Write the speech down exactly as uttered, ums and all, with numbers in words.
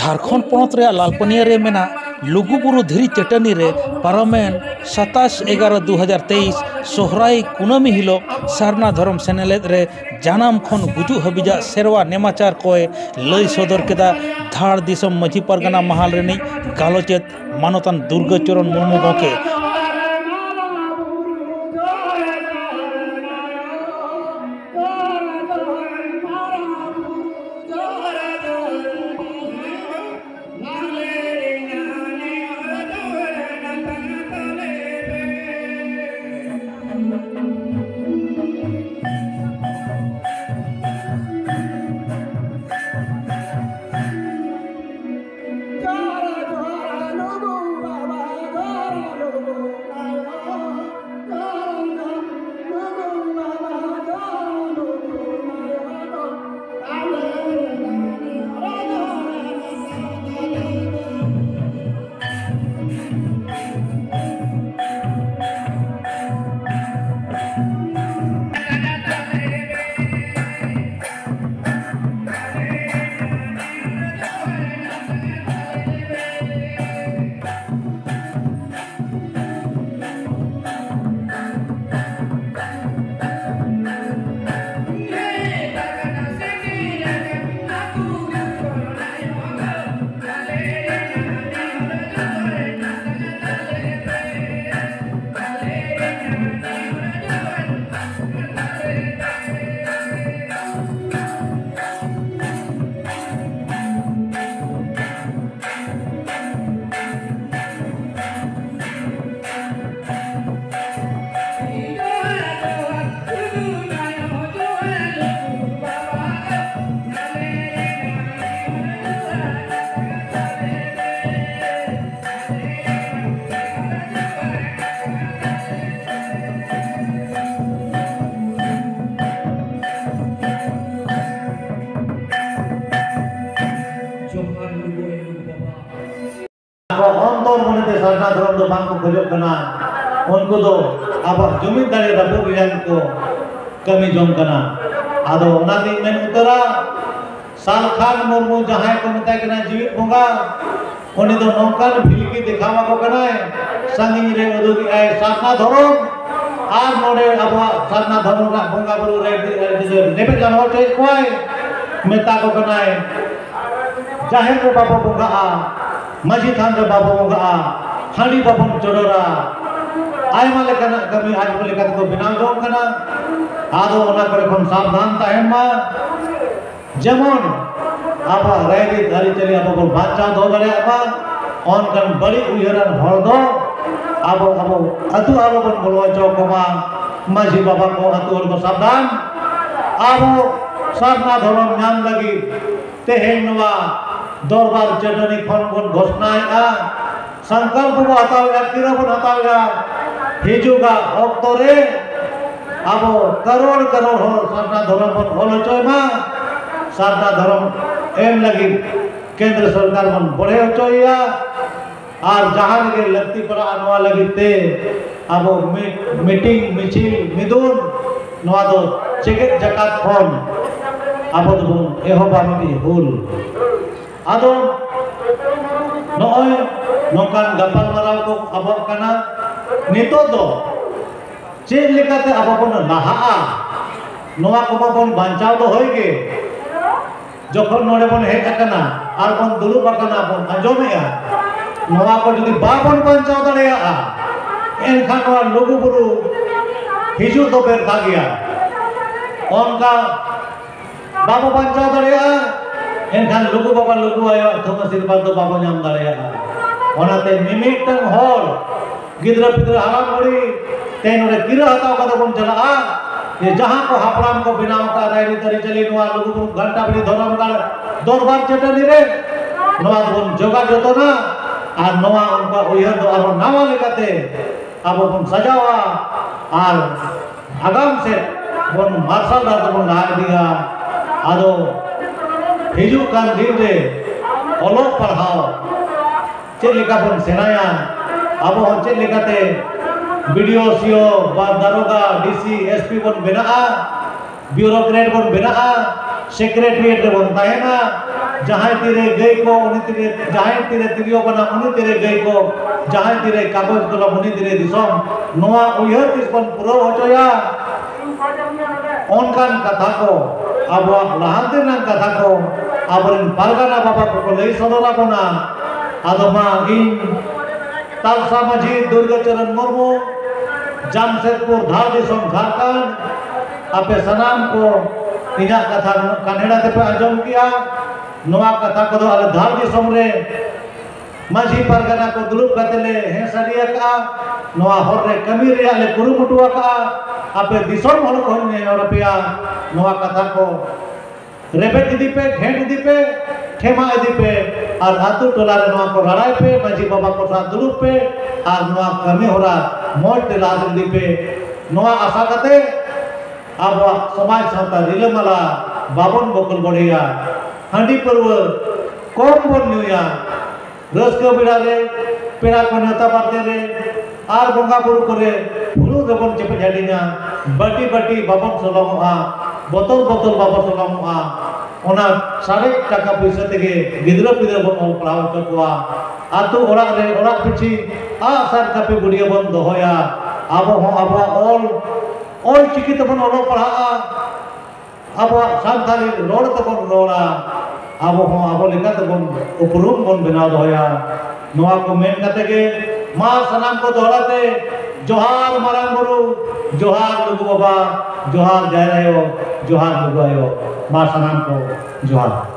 ᱡᱷᱟᱲᱠᱷᱚᱸᱰ ᱯᱚᱱᱚᱛ ᱨᱮᱭᱟᱜ ᱞᱟᱞᱯᱟᱹᱱᱤᱭᱟᱹ ᱨᱮ ᱢᱮᱱᱟᱜ ᱞᱩᱜᱩᱵᱩᱨᱩ ᱫᱷᱤᱨᱤ ᱪᱟᱹᱴᱟᱹᱱᱤ ᱨᱮ ᱯᱟᱨᱚᱢᱮᱱ ᱥᱟᱛᱟᱥ ᱮᱜᱟᱨᱚ ᱫᱩ ᱦᱟᱡᱟᱨ ᱛᱮᱭᱤᱥ ᱥᱚᱦᱨᱟᱭ ᱠᱩᱱᱟᱹᱢᱤ ᱦᱤᱞᱳᱜ ᱥᱟᱨᱱᱟ ᱫᱷᱚᱨᱚᱢ ᱥᱮᱱᱮᱞᱮᱫ ᱨᱮ ᱡᱟᱱᱟᱢ ᱠᱷᱚᱱ ᱜᱩᱡᱩᱜ ᱦᱟᱹᱵᱤᱡᱟᱜ ᱥᱮᱨᱣᱟ ᱱᱮᱢᱟᱪᱟᱨ ᱠᱚᱭ ᱞᱟᱹᱭ ᱥᱚᱫᱚᱨ ᱠᱮᱫᱟ ᱫᱷᱟᱲ ᱫᱤᱥᱚᱢ ᱢᱟᱹᱡᱷᱤ ᱯᱟᱨᱜᱟᱱᱟ ᱢᱟᱦᱟᱞ ᱨᱤᱱᱤᱡ ᱜᱟᱞᱚᱪᱮᱫ ᱢᱟᱱᱚᱛᱟᱱ ᱫᱩᱨᱜᱟᱹ ᱪᱚᱨᱚᱱ ᱢᱩᱨᱢᱩ ᱜᱚᱢᱠᱮ᱾ ᱟᱠᱚ ᱚᱱᱛᱚᱨ ᱢᱚᱱᱮᱛᱮ ᱥᱟᱨᱱᱟ ᱫᱷᱚᱨᱚᱢ ᱫᱚ ᱵᱟᱝ ᱠᱚ ᱠᱷᱚᱡᱚᱜ ᱠᱟᱱᱟ᱾ ᱩᱱᱠᱩ ᱫᱚ ᱟᱵᱚᱣᱟᱜ ᱡᱩᱢᱤᱫ ᱫᱟᱲᱮ ᱨᱟᱹᱯᱩᱫ ᱨᱮᱭᱟᱜ ᱠᱚ ᱠᱟᱹᱢᱤ ᱡᱚᱝ ᱠᱟᱱᱟ᱾ ᱟᱫᱚ ᱚᱱᱟᱛᱤᱧ ᱢᱮᱱ ᱩᱛᱟᱹᱨᱟ, ᱥᱟᱞᱠᱷᱟᱱ ᱢᱩᱨᱢᱩ, ᱡᱟᱦᱟᱸᱭ ᱠᱚ ᱢᱮᱛᱟᱭ ᱠᱟᱱᱟ ᱡᱤᱣᱤᱫ ᱵᱚᱸᱜᱟ, ᱩᱱᱤ ᱫᱚ ᱱᱚᱝᱠᱟᱱ ᱵᱷᱤᱞᱠᱤ ᱫᱮᱠᱷᱟᱣ ᱟᱠᱚ ᱠᱟᱱᱟᱭ, ᱥᱟᱺᱜᱤᱧ ᱨᱮ ᱩᱫᱩᱜᱮᱜᱼᱟᱭ ᱥᱟᱨᱱᱟ ᱫᱷᱚᱨᱚᱢ, ᱟᱨ ᱱᱚᱰᱮ ᱟᱵᱚᱣᱟᱜ ᱥᱟᱨᱱᱟ ᱫᱷᱚᱨᱚᱢ ᱨᱮᱱᱟᱜ ᱵᱚᱸᱜᱟ ᱵᱩᱨᱩ ᱨᱮ ᱨᱮᱵᱮᱫ ᱜᱟᱱᱚ ᱦᱚᱪᱚᱭᱮᱫ ᱠᱚᱣᱟᱭ, ᱢᱮᱛᱟ ᱠᱚ ᱠᱟᱱᱟᱭ, ᱡᱟᱦᱮᱨ ᱨᱮ ᱵᱟᱵᱚ ᱵᱚᱸᱜᱟᱜᱼᱟ, ᱢᱟᱹᱡᱷᱤ ᱛᱷᱟᱱ ᱨᱮ ᱵᱟᱵᱚ ᱵᱚᱸᱜᱟᱜᱼᱟ, ᱦᱟᱺᱰᱤ ᱵᱟᱵᱚᱱ ᱪᱚᱰᱚᱨᱟ, ᱟᱭᱢᱟ ᱞᱮᱠᱟᱱᱟᱜ ᱠᱟᱹᱢᱤ ᱟᱡ ᱠᱚ ᱞᱮᱠᱟ ᱛᱮᱠᱚ ᱵᱮᱱᱟᱣ ᱡᱚᱝ ᱠᱟᱱᱟ᱾ ᱟᱫᱚ ᱚᱱᱟ ᱠᱚᱨᱮ ᱠᱷᱚᱱ ᱥᱟᱵᱫᱷᱟᱱ ᱛᱟᱦᱮᱱ ᱢᱟ᱾ ᱡᱮᱢᱚᱱ ᱟᱵᱚᱣᱟᱜ ᱨᱟᱭᱨᱤᱛ ᱟᱹᱨᱤᱪᱟᱹᱞᱤ ᱟᱵᱚ ᱵᱚᱱ ᱵᱟᱧᱪᱟᱣ ᱫᱚᱦᱚ ᱫᱟᱲᱮᱭᱟᱜ ᱢᱟ, ᱚᱱᱠᱟᱱ ᱵᱟᱹᱲᱤᱡ ᱩᱭᱦᱟᱹᱨᱟᱱ ᱦᱚᱲ ᱫᱚ ᱟᱵᱚ, ᱟᱵᱚ ᱟᱹᱛᱩ ᱟᱞᱚ ᱵᱚᱱ ᱵᱚᱞᱚ ᱦᱚᱪᱚ ᱟᱠᱚ ᱢᱟ᱾ ᱢᱟᱹᱡᱷᱤ ᱵᱟᱵᱟ ᱠᱚ, ᱟᱹᱛᱩ ᱦᱚᱲ ᱠᱚ ᱥᱟᱵᱫᱷᱟᱱ᱾ ᱟᱵᱚ ᱥᱟᱨᱱᱟ ᱫᱷᱚᱨᱚᱢ ᱧᱟᱢ ᱞᱟᱹᱜᱤᱫ ᱛᱮᱦᱮᱧ ᱱᱚᱣᱟ ᱫᱚᱨᱵᱟᱨ ᱪᱟᱹᱴᱟᱹᱱᱤ ᱠᱷᱚᱱ ᱵᱚᱱ ᱜᱷᱳᱥᱱᱟᱭᱮᱫᱼᱟ᱾ ᱥᱚᱝᱠᱚᱞᱯ ᱵᱚ ᱦᱟᱛᱟᱣᱮᱫᱼᱟ, ᱠᱤᱨᱟᱹ ᱵᱚᱱ ᱦᱟᱛᱟᱣᱮᱫᱼᱟ, ᱦᱤᱡᱩᱜᱟᱜ ᱚᱠᱛᱚ ᱨᱮ ᱟᱵᱚ ᱠᱟᱨᱳᱲ ᱠᱟᱨᱳᱲ ᱦᱚᱲ ᱥᱟᱨᱱᱟ ᱫᱷᱚᱨᱚᱢ ᱵᱚᱱ ᱚᱞ ᱦᱚᱪᱚᱭ ᱢᱟ, ᱥᱟᱨᱱᱟ ᱫᱷᱚᱨᱚᱢ ᱮᱢ ᱞᱟᱹᱜᱤᱫ ᱠᱮᱱᱫᱨᱚ ᱥᱚᱨᱠᱟᱨ ᱵᱚᱱ ᱵᱚᱲᱦᱮ ᱦᱚᱪᱚᱭᱮᱭᱟ᱾ ᱟᱨ ᱡᱟᱦᱟᱸ ᱨᱮᱜᱮ ᱞᱟᱹᱠᱛᱤ ᱯᱟᱲᱟᱜᱼᱟ, ᱱᱚᱣᱟ ᱞᱟᱹᱜᱤᱫ ᱛᱮ ᱟᱵᱚ ᱢᱤ-, ᱢᱤᱴᱤᱝ, ᱢᱤᱪᱷᱤᱞ, ᱢᱤᱫᱩᱱ, ᱱᱚᱣᱟ ᱫᱚ ᱡᱮᱜᱮᱛ ᱡᱟᱠᱟᱛ ᱠᱷᱚᱱ ᱟᱵᱚ ᱫᱚᱵᱚᱱ ᱮᱦᱚᱵᱟ ᱢᱤᱫᱴᱤᱡ ᱦᱩᱞ᱾ ᱟᱫᱚ ᱱᱚᱜᱼᱚᱭ ᱱᱚᱝᱠᱟᱱ ᱜᱟᱯᱟᱞᱢᱟᱨᱟᱣ ᱠᱚ ᱟᱵᱚᱣᱟᱜ ᱠᱟᱱᱟ᱾ ᱱᱤᱛᱚᱜ ᱫᱚ ᱪᱮᱫ ᱞᱮᱠᱟᱛᱮ ᱟᱵᱚ ᱵᱚᱱ ᱞᱟᱦᱟᱜᱼᱟ, ᱱᱚᱣᱟ ᱠᱚᱢᱟ ᱵᱚᱱ ᱵᱟᱧᱪᱟᱣ ᱫᱚᱦᱚᱭ ᱜᱮ᱾ ᱡᱚᱠᱷᱚᱱ ᱱᱚᱰᱮ ᱵᱚᱱ ᱦᱮᱡ ᱟᱠᱟᱱᱟ ᱟᱨ ᱵᱚᱱ ᱫᱩᱲᱩᱵ ᱟᱠᱟᱱᱟ, ᱵᱚᱱ ᱟᱸᱡᱚᱢᱮᱜᱼᱟ, ᱱᱚᱣᱟ ᱠᱚ ᱡᱩᱫᱤ ᱵᱟᱵᱚᱱ ᱵᱟᱧᱪᱟᱣ ᱫᱟᱲᱮᱭᱟᱜᱼᱟ, ᱮᱱᱠᱷᱟᱱ ᱱᱚᱣᱟ ᱞᱩᱜᱩᱵᱩᱨᱩ ᱦᱤᱡᱩᱜ ᱫᱚ ᱵᱮᱨᱛᱷᱟ ᱜᱮᱭᱟ᱾ ᱚᱱᱠᱟ ᱵᱟᱵᱚ ᱵᱟᱧᱪᱟᱣ ᱫᱟᱲᱮᱭᱟᱜᱼᱟ, ᱮᱱᱠᱷᱟᱱ ᱞᱩᱜᱩ ᱵᱟᱵᱟ, ᱞᱩᱜᱩ ᱟᱭᱳᱣᱟᱜ ᱛᱷᱩᱢ ᱟᱥᱤᱨᱵᱟᱫᱽ ᱫᱚ ᱵᱟᱵᱚ ᱧᱟᱢ ᱫᱟᱲᱮᱭᱟᱜᱼᱟ᱾ ᱚᱱᱟᱛᱮ ᱢᱤᱢᱤᱫᱴᱟᱝ ᱦᱚᱲ, ᱜᱤᱫᱽᱨᱟᱹ ᱯᱤᱫᱽᱨᱟᱹ, ᱦᱟᱲᱟᱢ ᱵᱩᱲᱦᱤ, ᱛᱮᱦᱮᱧ ᱱᱚᱰᱮ ᱠᱤᱨᱟᱹ ᱦᱟᱛᱟᱣ ᱠᱟᱛᱮ ᱵᱚᱱ ᱪᱟᱞᱟᱜᱼᱟ ᱡᱮ ᱡᱟᱦᱟᱸ ᱠᱚ ᱦᱟᱯᱲᱟᱢ ᱠᱚ ᱵᱮᱱᱟᱣ ᱟᱠᱟᱫ ᱨᱟᱭᱨᱤᱛ ᱟᱹᱨᱤᱪᱟᱹᱞᱤ, ᱱᱚᱣᱟ ᱞᱩᱜᱩᱵᱩᱨᱩ ᱜᱷᱟᱱᱴᱟ ᱵᱟᱲᱮ ᱫᱷᱚᱨᱚᱢ ᱜᱟᱲ ᱫᱚᱨᱵᱟᱨ ᱪᱟᱹᱴᱟᱹᱱᱤ ᱨᱮ ᱱᱚᱣᱟ ᱫᱚᱵᱚᱱ ᱡᱚᱜᱟᱣ ᱡᱚᱛᱚᱱᱟ᱾ ᱟᱨ ᱱᱚᱣᱟ ᱩᱱᱠᱩᱣᱟᱜ ᱩᱭᱦᱟᱹᱨ ᱫᱚ ᱟᱨᱦᱚᱸ ᱱᱟᱣᱟ ᱞᱮᱠᱟᱛᱮ ᱟᱵᱚ ᱵᱚᱱ ᱥᱟᱡᱟᱣᱟ᱾ ᱟᱨ ᱟᱜᱟᱢ ᱥᱮᱫ ᱵᱚᱱ ᱢᱟᱨᱥᱟᱞ ᱰᱟᱦᱟᱨ ᱛᱮᱵᱚᱱ ᱞᱟᱦᱟ ᱤᱫᱤᱜᱼᱟ᱾ ᱟᱫᱚ ᱦᱤᱡᱩᱜ ᱠᱟᱱ ᱫᱤᱱ ᱨᱮ ᱚᱞᱚᱜ ᱯᱟᱲᱦᱟᱣ ᱪᱮᱫ ᱞᱮᱠᱟ ᱵᱚᱱ ᱥᱮᱬᱟᱭᱟ, ᱟᱵᱚ ᱦᱚᱸ ᱪᱮᱫ ᱞᱮᱠᱟᱛᱮ ᱵᱤ ᱰᱤ ᱳ, ᱥᱤ ᱳ, ᱵᱟ ᱫᱟᱨᱚᱜᱟ, ᱰᱤ ᱥᱤ, ᱮᱥ ᱯᱤ ᱵᱚᱱ ᱵᱮᱱᱟᱜᱼᱟ, ᱵᱤᱭᱩᱨᱳᱠᱨᱮᱴ ᱵᱚᱱ ᱵᱮᱱᱟᱜᱼᱟ, ᱥᱮᱠᱨᱮᱴᱟᱨᱤᱭᱮᱴ ᱨᱮᱵᱚᱱ ᱛᱟᱦᱮᱱᱟ᱾ ᱡᱟᱦᱟᱸᱭ ᱛᱤᱨᱮ ᱜᱟᱹᱭ ᱠᱚ, ᱩᱱᱤ ᱛᱤᱨᱮ, ᱡᱟᱦᱟᱸᱭ ᱛᱤᱨᱮ ᱛᱤᱨᱭᱳ ᱵᱟᱱᱟᱢ, ᱩᱱᱤ ᱛᱤᱨᱮ ᱜᱟᱹᱭ ᱠᱚ, ᱡᱟᱦᱟᱸᱭ ᱛᱤᱨᱮ ᱠᱟᱜᱚᱡᱽ ᱠᱚᱞᱚᱢ, ᱩᱱᱤ ᱛᱤᱨᱮ ᱫᱤᱥᱚᱢ᱾ ᱱᱚᱣᱟ ᱩᱭᱦᱟᱹᱨ ᱛᱤᱥ ᱵᱚᱱ ᱯᱩᱨᱟᱹᱣ ᱦᱚᱪᱚᱭᱟ? ᱚᱱᱠᱟᱱ ᱠᱟᱛᱷᱟ ᱠᱚ, ᱟᱵᱚᱣᱟᱜ ᱞᱟᱦᱟᱱᱛᱤ ᱨᱮᱱᱟᱜ ᱠᱟᱛᱷᱟ ᱠᱚ ᱟᱵᱚᱨᱮᱱ ᱯᱟᱨᱜᱟᱱᱟ ᱵᱟᱵᱟ ᱠᱚᱠᱚ ᱞᱟᱹᱭ ᱥᱚᱫᱚᱨ ᱟᱵᱚᱱᱟ᱾ ᱟᱫᱚ ᱢᱟ ᱤᱧ ᱛᱟᱞᱥᱟ ᱢᱟᱹᱡᱷᱤ ᱫᱩᱨᱜᱟᱪᱚᱨᱚᱱ ᱢᱩᱨᱢᱩ, ᱡᱟᱢᱥᱮᱫᱽᱯᱩᱨ, ᱫᱷᱟᱲ ᱫᱤᱥᱚᱢ, ᱡᱷᱟᱲᱠᱷᱚᱸᱰ, ᱟᱯᱮ ᱥᱟᱱᱟᱢ ᱠᱚ ᱤᱧᱟᱹᱜ ᱠᱟᱛᱷᱟ ᱱᱩᱱᱟᱹᱜ ᱠᱟᱱᱮᱲᱟ ᱛᱮᱯᱮ ᱟᱸᱡᱚᱢ ᱠᱮᱜᱼᱟ᱾ ᱱᱚᱣᱟ ᱠᱟᱛᱷᱟ ᱠᱚᱫᱚ ᱟᱞᱮ ᱫᱷᱟᱲ ᱫᱤᱥᱚᱢ ᱨᱮ ᱢᱟᱹᱡᱷᱤ ᱯᱟᱨᱜᱟᱱᱟ ᱠᱚ ᱫᱩᱲᱩᱵ ᱠᱟᱛᱮ ᱞᱮ ᱦᱮᱸ ᱥᱟᱹᱨᱤ ᱟᱠᱟᱜᱼᱟ᱾ ᱱᱚᱣᱟ ᱦᱚᱨ ᱨᱮ ᱠᱟᱹᱢᱤ ᱨᱮᱭᱟᱜ ᱞᱮ ᱠᱩᱨᱩᱢᱩᱴᱩ ᱟᱠᱟᱜᱼᱟ᱾ ᱟᱯᱮ ᱫᱤᱥᱚᱢ ᱦᱚᱲ ᱠᱚᱦᱚᱸᱧ ᱱᱮᱦᱚᱨ ᱟᱯᱮᱭᱟ, ᱱᱚᱣᱟ ᱠᱟᱛᱷᱟ ᱠᱚ ᱨᱮᱵᱮᱫ ᱤᱫᱤ ᱯᱮ, ᱜᱷᱮᱸᱴ ᱤᱫᱤ ᱯᱮ, ᱴᱷᱮᱢᱟ ᱤᱫᱤ ᱯᱮ, ᱟᱨ ᱟᱹᱛᱩ ᱴᱚᱞᱟ ᱨᱮ ᱱᱚᱣᱟ ᱠᱚ ᱨᱟᱲᱟᱭ ᱯᱮ, ᱢᱟᱹᱡᱷᱤ ᱵᱟᱵᱟ ᱠᱚ ᱥᱟᱶ ᱫᱩᱲᱩᱵ ᱯᱮ ᱟᱨ ᱱᱚᱣᱟ ᱠᱟᱹᱢᱤ ᱦᱚᱨᱟ ᱢᱚᱸᱡᱽ ᱛᱮ ᱞᱟᱦᱟ ᱥᱮᱫ ᱤᱫᱤ ᱯᱮ᱾ ᱱᱚᱣᱟ ᱟᱥᱟ ᱠᱟᱛᱮ ᱟᱵᱚᱣᱟᱜ ᱥᱚᱢᱟᱡᱽ ᱥᱟᱶᱛᱟ ᱨᱤᱞᱟᱹᱢᱟᱞᱟ ᱵᱟᱵᱚᱱ ᱵᱚᱠᱚᱞ ᱵᱚᱰᱮᱭᱟ, ᱦᱟᱺᱰᱤ ᱯᱟᱹᱨᱣᱟᱹ ᱠᱚᱢ ᱵᱚᱱ ᱧᱩᱭᱟ, ᱨᱟᱹᱥᱠᱟᱹ ᱵᱮᱲᱟ ᱨᱮ, ᱯᱮᱲᱟ ᱠᱚ ᱱᱮᱣᱛᱟ ᱵᱟᱨᱛᱮ ᱨᱮ, ᱟᱨ ᱵᱚᱸᱜᱟ ᱵᱩᱨᱩ ᱠᱚᱨᱮ ᱯᱷᱩᱲᱩᱜ ᱨᱮᱵᱚᱱ ᱪᱮᱯᱮᱡ ᱦᱟᱹᱴᱤᱧᱟ, ᱵᱟᱹᱴᱤ ᱵᱟᱹᱴᱤ ᱵᱟᱵᱚᱱ ᱥᱚᱞᱚᱢᱚᱜᱼᱟ, ᱵᱚᱛᱚᱞ ᱵᱚᱛᱚᱞ ᱵᱟᱵᱚᱱ ᱥᱚᱞᱚᱢᱚᱜᱼᱟ᱾ ᱚᱱᱟ ᱥᱟᱨᱮᱡ ᱴᱟᱠᱟ ᱯᱩᱭᱥᱟᱹ ᱛᱮᱜᱮ ᱜᱤᱫᱽᱨᱟᱹ ᱯᱤᱫᱽᱨᱟᱹ ᱵᱚᱱ ᱚᱞ ᱯᱟᱲᱦᱟᱣ ᱦᱚᱪᱚ ᱠᱚᱣᱟ᱾ ᱟᱛᱳ ᱚᱲᱟᱜ ᱨᱮ ᱚᱲᱟᱜ ᱯᱤᱪᱷᱤ ᱟᱜ ᱥᱟᱨ ᱠᱟᱹᱯᱤ ᱵᱩᱰᱤᱭᱟᱹ ᱵᱚᱱ ᱫᱚᱦᱚᱭᱟ᱾ ᱟᱵᱚ ᱦᱚᱸ ᱟᱵᱚᱣᱟᱜ ᱚᱞ, ᱚᱞ ᱪᱤᱠᱤ ᱛᱮᱵᱚᱱ ᱚᱞᱚᱜ ᱯᱟᱲᱦᱟᱜᱼᱟ᱾ ᱟᱵᱚᱣᱟᱜ ᱥᱟᱱᱛᱟᱲᱤ ᱨᱚᱲ ᱛᱮᱵᱚᱱ ᱨᱚᱲᱟ, ᱟᱵᱚ ᱦᱚᱸ ᱟᱵᱚ ᱞᱮᱠᱟ ᱛᱮᱵᱚᱱ ᱩᱯᱨᱩᱢ ᱵᱚᱱ ᱵᱮᱱᱟᱣ ᱫᱚᱦᱚᱭᱟ᱾ ᱱᱚᱣᱟ ᱠᱚ ᱢᱮᱱ ᱠᱟᱛᱮ ᱜᱮ ᱢᱟ ᱥᱟᱱᱟᱢ ᱠᱚ ᱫᱚᱦᱲᱟ ᱛᱮ ᱡᱚᱦᱟᱨ ᱢᱟᱨᱟᱝ ᱵᱩᱨᱩ, ᱡᱚᱦᱟᱨ ᱞᱩᱜᱩ ᱵᱟᱵᱟ, ᱡᱚᱦᱟᱨ ᱡᱟᱦᱮᱨ ᱟᱭᱳ, ᱡᱚᱦᱟᱨ ᱞᱩᱜᱩ ᱟᱭᱳ, ᱢᱟ ᱥᱟᱱᱟᱢ ᱠᱚ ᱡᱚᱦᱟᱨ᱾